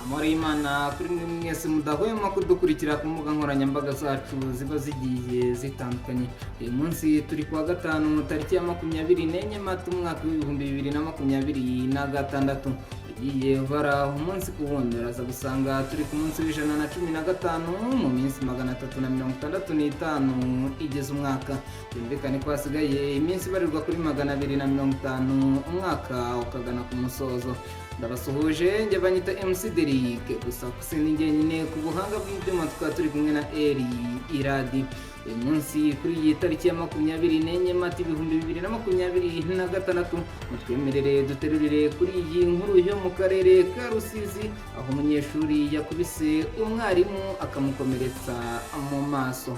Amahoro y'Imana kuri mwe mwese mudahwema kudukurikira ku mbuga nkoranyambaga zacu ziba zigiye zitandukanye. Uyu munsi turi kuwa gatanu, tariki ya 24 Mata, umwaka w'2026. Ugiye ubara umunsi ku wundi, uraza gusanga turi ku munsi w'115 mu minsi 365 igeze umwaka. Byumvikane ko hasigaye iminsi ibarirwa kuri 250 umwaka ukagana ku musozo. Ndabasuhuje, njye banyita MC Derrick. Gusa sindi njyenyine, ku buhanga bw'ibyuma tukaba turi kumwe na Eri Iradi. Uyu munsi, kuri iyi tariki ya 24 Mata 2026, mutwemerere duterurire kuri iyi nkuru yo mu karere ka Rusizi, aho umunyeshuri yakubise umwarimu akamukomeretsa mu maso.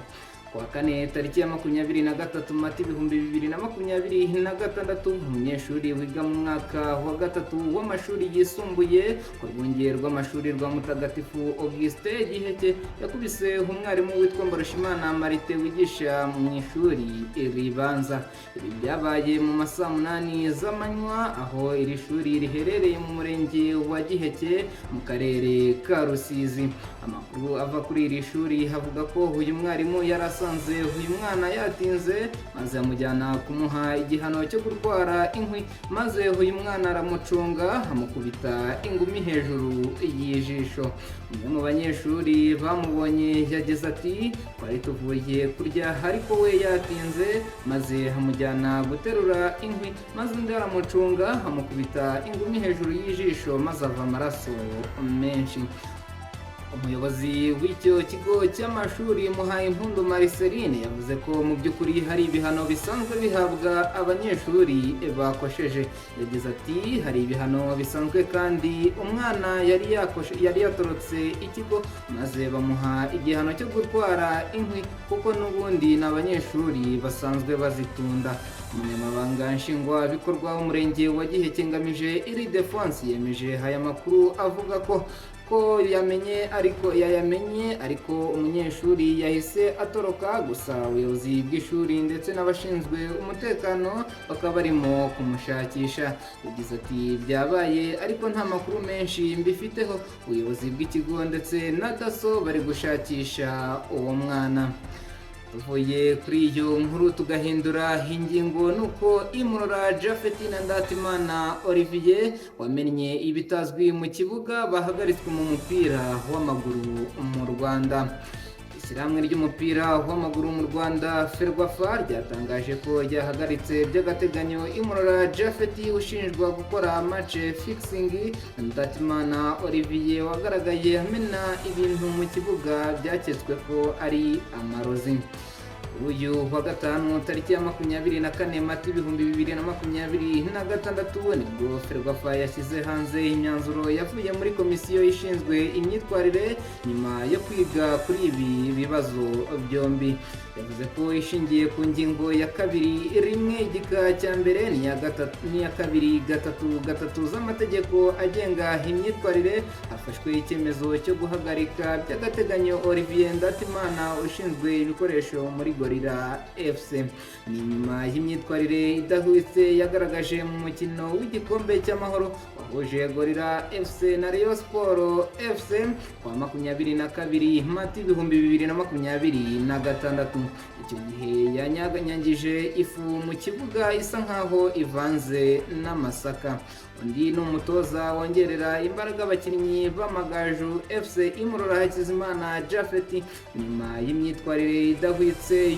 Kuwa kane, tariki ya 23 Mata 2026, umunyeshuri wiga mu mwaka wa gatatu w'amashuri yisumbuye ku rwunge rw'amashuri rwa Mutagatifu Augustin Giheke yakubise umwarimu witwa Mbarushimana Marite wigisha mu ishuri ribanza. Ibi byabaye mu ma saa 8 z'amanywa, aho iri shuri riherereye mu murenge wa Giheke mu karere ka Rusizi. Amakuru ava kuri iri shuri avuga ko uyu mwarimu yari asanze uyu mwana yatinze, maze amujyana kumuha igihano cyo gutwara inkwi, maze uyu mwana aramucunga amukubita ingumi hejuru y'ijisho. Umwe mu banyeshuri bamubonye yagize ati: "Twari tuvuye kurya, ariko we yatinze, maze amujyana guterura inkwi, maze undi aramucunga amukubita ingumi hejuru y'ijisho, maze ava amaraso menshi." Umuyobozi w'icyo kigo cy'amashuri, Muhayimpundu Marceline, yavuze ko mu by'ukuri hari ibihano bisanzwe bihabwa abanyeshuri bakosheje. Yagize ati: "Hari ibihano bisanzwe, kandi umwana yari yatorotse ikigo, maze bamuha igihano cyo gutwara inkwi, kuko n'ubundi ni abanyeshuri basanzwe bazitunda." Umunyamabanga nshingwabikorwa w'umurenge wa Giheke, Ngamije Ildephonse, yemeje aya makuru, avuga ko yamenye ariko yayamenye, ariko umunyeshuri yahise atoroka. Gusa ubuyobozi bw'ishuri ndetse n'abashinzwe umutekano bakaba barimo kumushakisha. Yagize ati: "Byabaye, ariko nta makuru menshi mbifiteho. Ubuyobozi bw'ikigo ndetse na DASSO bari gushakisha uwo mwana." Tuvuye kuri iyo nkuru tugahindura ingingo, nuko Imurora Japhet na Ndatimana Olivier wamennye ibitazwi mu kibuga bahagaritswe mu mupira w'amaguru mu Rwanda. Ishyirahamwe ry'umupira w'amaguru mu Rwanda, FERWAFA, ryatangaje ko ryahagaritse by'agateganyo Imurora Japhet ushinjwa gukora match fixing, Ndatimana Olivier wagaragaye amena ibintu mu kibuga byaketswe ko ari amarozi. Uyu wa gatanu, tariki ya 24 Mata 2026, nibwo FERWAFA yashyize hanze imyanzuro yavuye muri komisiyo ishinzwe imyitwarire nyuma yo kwiga kuri ibi bibazo byombi. Yavuze ko ishingiye ku ngingo ya 2.1 igika cya mbere n'iya 2.3.3 z'amategeko agenga imyitwarire, hafashwe icyemezo cyo guhagarika by'agateganyo Olivier Ndatimana ushinzwe ibikoresho muri Gorilla FC. Ni nyuma y'imyitwarire idahwitse yagaragaje mu mukino w'igikombe cy'amahoro wahuje Gorilla FC na Rayon Sport FC kwa 22 Mata 2026. Icyo gihe yanyaganyagije ifu mu kibuga isa nkaho ivanze n'amasaka. Undi ni umutoza wongerera imbaraga abakinnyi b'Amagaju FC, Imurora Hakizimana Japhet, nyuma y'imyitwarire idahwitse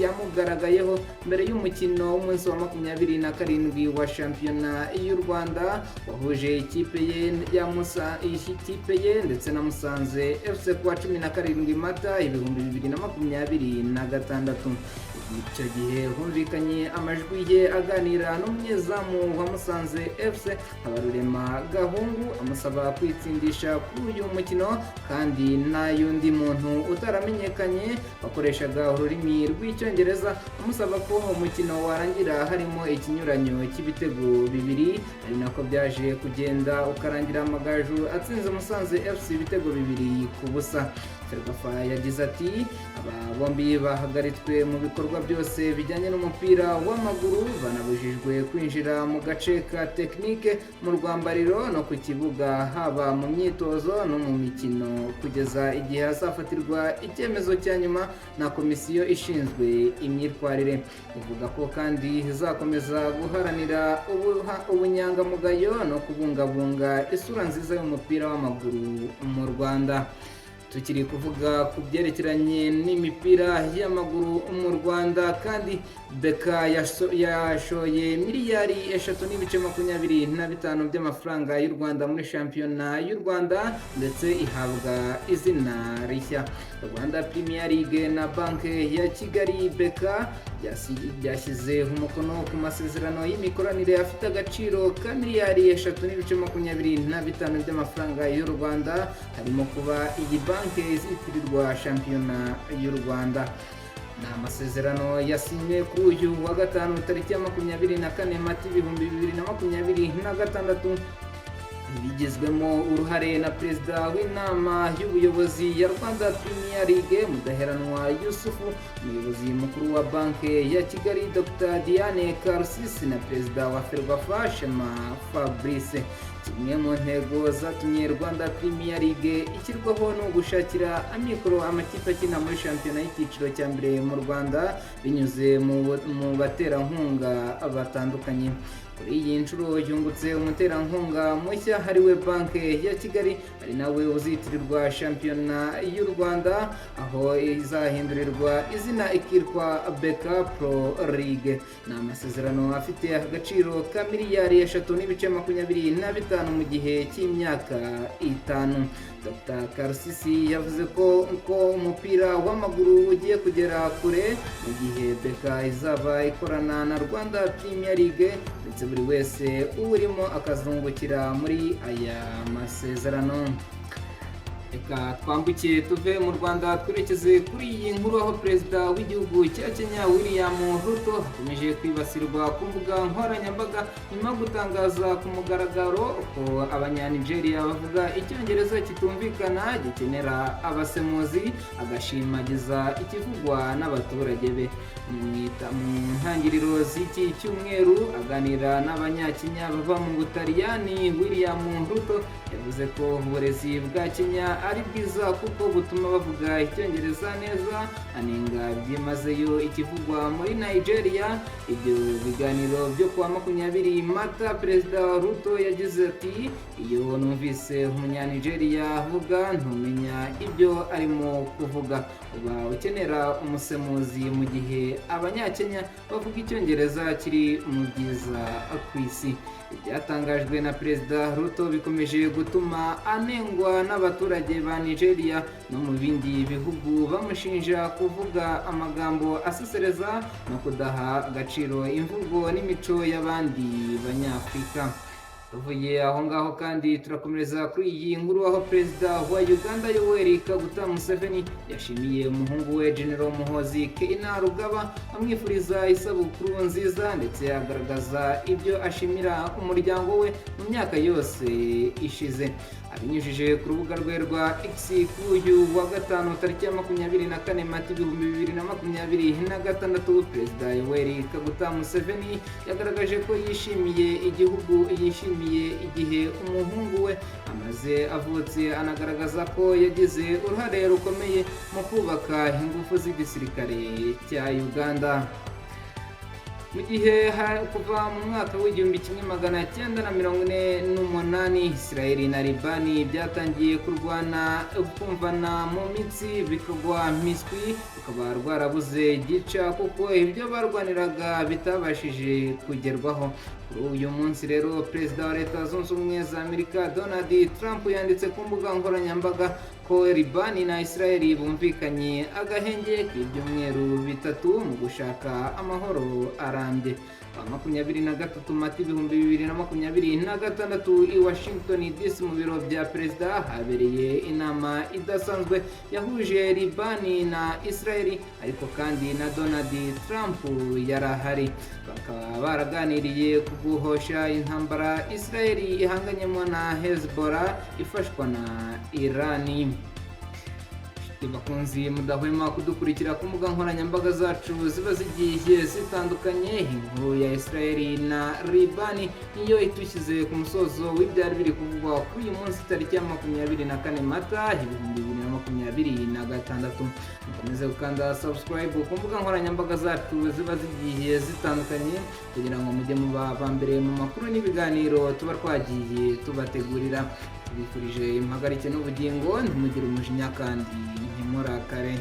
yamugaragayeho mbere y'umukino w'umunsi wa 27 wa shampiyona y'u Rwanda wahuje ikipe ye ya Musa ikipe ye ndetse na Musanze FC kuwa 17 Mata 2026. Icyo gihe humvikanye amajwi ye aganira n'umunyezamu wa Musanze FC, Habarurema Gahungu, amusaba kwitsindisha kuri uyu mukino, kandi n'ay'undi muntu utaramenyekanye wakoreshaga ururimi rw'Icyongereza amusaba ko umukino warangira harimo ikinyuranyo cy'ibitego bibiri, ari nako byaje kugenda, ukarangira Amagaju atsinze Musanze FC ibitego 2-0. FERWAFA yagize ati: "Aba bombi bahagaritswe mu bikorwa." byose bijyanye n'umupira w'amaguru. Banabujijwe kwinjira mu gace ka tekinike, mu rwambariro no ku kibuga, haba mu myitozo no mu mikino, kugeza igihe hazafatirwa icyemezo cya nyuma na komisiyo ishinzwe imyitwarire. Ivuga ko kandi izakomeza guharanira ubunyangamugayo no kubungabunga isura nziza y'umupira w'amaguru mu Rwanda. Tukiri kuvuga ku byerekeranye n'imipira y'amaguru mu Rwanda kandi, BK yashoye miliyari 3.25 by'amafaranga y'u Rwanda muri shampiyona y'u Rwanda, ndetse ihabwa izina rishya. Rwanda Premier League na Banki ya Kigali, BK, byashyize umukono ku masezerano y'imikoranire afite agaciro ka miliyari 3.25 by'amafaranga y'u Rwanda, harimo kuba iyi banki izitirirwa shampiyona y'u Rwanda. Ni amasezerano yasinywe kuri uyu wa gatanu, tariki ya 24 Mata 2026, bigizwemo uruhare na perezida w'inama y'ubuyobozi ya Rwanda Premier League, Mudaheranwa Yusufu, umuyobozi mukuru wa Banki ya Kigali, Dr Diane Karusisi, na perezida wa FERWAFA, Shema Fabrice. Kimwe mu ntego zatumye Rwanda Premier League ishyirwaho ni ugushakira amikoro amakipe akina muri shampiyona y'icyiciro cya mbere mu Rwanda binyuze mu baterankunga batandukanye. Kuri iyi nshuro yungutse umuterankunga mushya, ariwe Banki ya Kigali, ari nawe uzitirirwa shampiyona y'u Rwanda, aho izahindurirwa izina ikitwa BK Pro League. Ni amasezerano afite agaciro ka miliyari 3.25 mu gihe cy'imyaka 5. Dr Karusisi yavuze ko umupira w'amaguru ugiye kugera kure mu gihe BK izaba ikorana na Rwanda Premier League, ndetse buri wese uwurimo akazungukira muri aya masezerano. Reka twambuke tuve mu Rwanda, twerekeze kuri iyi nkuru, aho perezida w'igihugu cya Kenya, William Ruto, akomeje kwibasirwa ku mbuga nkoranyambaga nyuma yo gutangaza ku mugaragaro ko Abanyanigeria bavuga Icyongereza kitumvikana, gikenera abasemuzi, agashimagiza ikivugwa n'abaturage be. Mu ntangiriro z'iki cyumweru, aganira n'Abanyakenya bava mu Butaliyani, William Ruto yavuze ko uburezi bwa Kenya ari bwiza kuko butuma bavuga Icyongereza neza, anenga byimazeyo ikivugwa muri Nigeria. Ibyo biganiro byo kuwa 20 Mata, Perezida Ruto yagize ati: "Iyo numvise Umunyanigeria avuga, ntumenya ibyo arimo kuvuga, uba ukenera umusemuzi, mu gihe Abanyakenya bavuga Icyongereza kiri mu byiza ku isi." Ibyatangajwe na Perezida Ruto bikomeje gutuma anengwa n'abaturage ba Nigeria no mu bindi bihugu, bamushinja kuvuga amagambo asesereza no kudaha agaciro imvugo n'imico y'abandi Banyafurika. Tuvuye aho ngaho kandi, turakomereza kuri iyi nkuru, aho perezida wa Uganda, Yoweri Kaguta Museveni, yashimiye umuhungu we, General Muhozi Kainerugaba, amwifuriza isabukuru nziza, ndetse agaragaza ibyo ashimira umuryango we mu myaka yose ishize. Abinyujije ku rubuga rwe rwa X kuri uyu wa gatanu, tariki ya 24 Mata 2026, Perezida Yoweri Kaguta Museveni yagaragaje ko yishimiye igihugu, yishimiye igihe umuhungu we amaze avutse, anagaragaza ko yagize uruhare rukomeye mu kubaka ingufu z'igisirikare cya Uganda. Mu gihe kuva mu mwaka w'1948 Israel na Libani byatangiye kurwana, kumvana mu mitsi bikagwa miswi, rukaba rwarabuze gica kuko ibyo barwaniraga bitabashije kugerwaho. Kuri uyu munsi rero, Perezida wa Leta Zunze Ubumwe za Amerika, Donald Trump, yanditse ku mbuga nkoranyambaga ko Libani na Israel bumvikanye agahenge k'ibyumweru 3 mu gushaka amahoro arambye. Wa 23 Mata 2026, i Washington DC, mu biro bya perezida, habereye inama idasanzwe yahuje Libani na Israel, ariko kandi na Donald Trump yarahari. Bakaba baraganiriye ku guhosha intambara Israel ihanganyemo na Hezbollah ifashwa na Irani. Bakunzi mudahwema kudukurikira ku mbuga nkoranyambaga zacu ziba zigiye zitandukanye, inkuru ya Israel na Libani niyo itushyize ku musozo w'ibyari biri kuvugwa kuri uyu munsi, tariki ya 24 Mata 2026. Mukomeze gukanda subscribe ku mbuga nkoranyambaga zacu ziba zigiye zitandukanye kugira ngo mujye muba aba mbere mu makuru n'ibiganiro tuba twagiye tubategurira. Tubifurije impagarike n'ubugingo, ntimugire umujinya kandi ntimurakare.